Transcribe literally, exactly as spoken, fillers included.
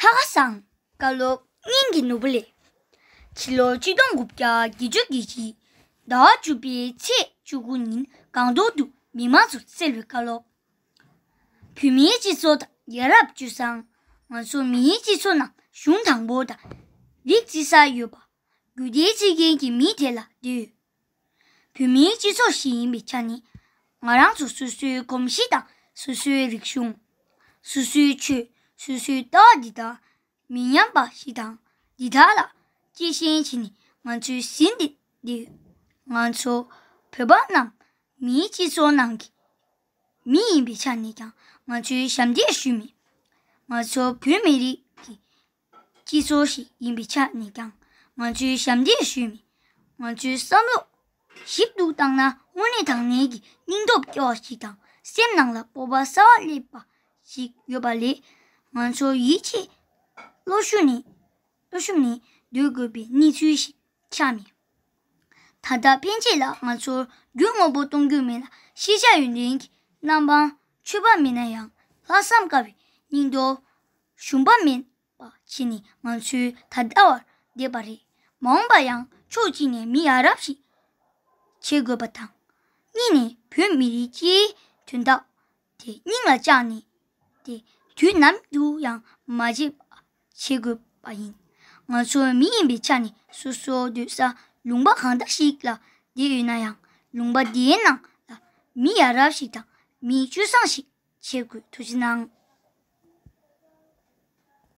ལྷ་ཁ་སང་། བཀའ་སློབ་སྙིང་གི་ནོར་བུ་ལས། ཕྱི་ལོ་ཆིག་སྟོང་དགུ་བརྒྱ་བརྒྱད་ཅུ་གྱ་གཅིག་ཟླ་བ་བཅུ་པའི་ཚེས་བཅུ་དགུ་ཉིན་སྒང་ཏོག་ཏུ་མི་མང་ཚོར་སྩལ་བའི་བཀའ་སློབ། བོད་མིའི་སྤྱི་ཚོགས་དང་ཡ་རབས་སྤྱོད་བཟང་། ང་ཚོ་མིའི་སྤྱི་ཚོགས་ནང་གཞུང་དང་པོ་དང་། རིགས་བརྩི་ས་ཡོད་པ། རྒྱུད་སྡེ་བརྩི་མཁན་གྱི་མི་དེ་ལ་འདོད། བོད་མིའི་སྤྱི་ཚོགས་ཤིག་ཡིན་པའི་ཆ་ནས། ང་རང་ཚོ་སོ་སོའི་གོམས་གཤིས་དང་སོ་སོའི་རིག་གཞུང་། སོ་སོའི་ཆོས། སོ་སོའི་ལྟ་བ་འདི་དག་མི་ཉམས་པ་ཞིག་དང་། འདི་དག་ལ་གཅེས་ཞེན་བྱས་ནས་ང་ཚོས་ཟིན་ཏེ་བསྡད་ཡོད། ང་ཚོ་བོད་པ་རྣམས་མིའི་སྤྱི་ཚོགས་ནང་གི་མི་ཡིན་པའི་ཆ་ནས་ཀྱང་ང་ཚོས་ཞབས་འདེགས་ཞུས་མེད། ང་ཚོ་བོད་མི་རིགས་ཀྱི་སྤྱི་ཚོགས་ཤིག་ཡིན་པའི་ཆ་ནས་ཀྱང་ང་ཚོས་ཞབས་འདེགས་ཞུས་མེད། ང་ཚོའི་བསམ་བློ་ཞིབ་ཏུ་བཏང་ན། དངོས་གནས་དྲང་གནས་ཀྱི་སྙིང་སྟོབས་སྐྱེ་བ་ཞིག་དང་། སེམས་ནང་ལ་སྤོབས་པ་གསར་བ་སླེབས་པ་ཞིག་ཡོད་པ་ལས། ང་ཚོ་ཡིད་ཆེས་བློ་ཞུམ་ནས་བློ་ཞུམ་ནས་སྡོད་དགོས་པའི་གནས་ཚུལ་ཞིག་ཆགས་མེད། ད་ལྟ་ཕན་ཆད་ལ་ང་ཚོར་རྒྱུ་དངོས་པོ་གཏོང་རྒྱུ་མེད་ལ། ཤེས་བྱ་ཡོན་ཏན་གྱི་རྣམ་པ་ཆོད་པ་མེད་ན་ཡང་། ལྷག་བསམ་དཀར་བའི་སྙིང་སྟོབས་ཞུམ་པ་མེད་པ་བྱས་ནས་ང་ཚོས་ད་ལྟ་བར་བསྡད་པ་རེད། མ་འོངས་པ་ཡང་ཕྱོགས་གཅིག་ནས་མི་ཡ་རབས་ཤིག་བྱེད་དགོས་པ་དང་། གཉིས་ནས་བོད་མི་རིགས་སྤྱིའི་དོན་དག་དེ་སྙིང་ལ་བཅངས་ནས། དེ་དུས་ནམ་དུ་ཡང་མ་བརྗེད་པ་བྱེད་དགོས་པ་ཡིན། ང་ཚོ་མི་ཡིན་པའི་ཆ་ནས་སོ་སོ་སྡོད་ས་ལུང་པ་གང་འདྲ་ཞིག་ལ་བསྡད་ཡོད་ན་ཡང་། ལུང་པ་དེའི་ནང་ལ་མི་ཡ་རབས་ཤིག་དང་མི་སྤྱོད་བཟང་ཞིག་བྱེད་དགོས། ཐུགས་རྗེ་གནང་།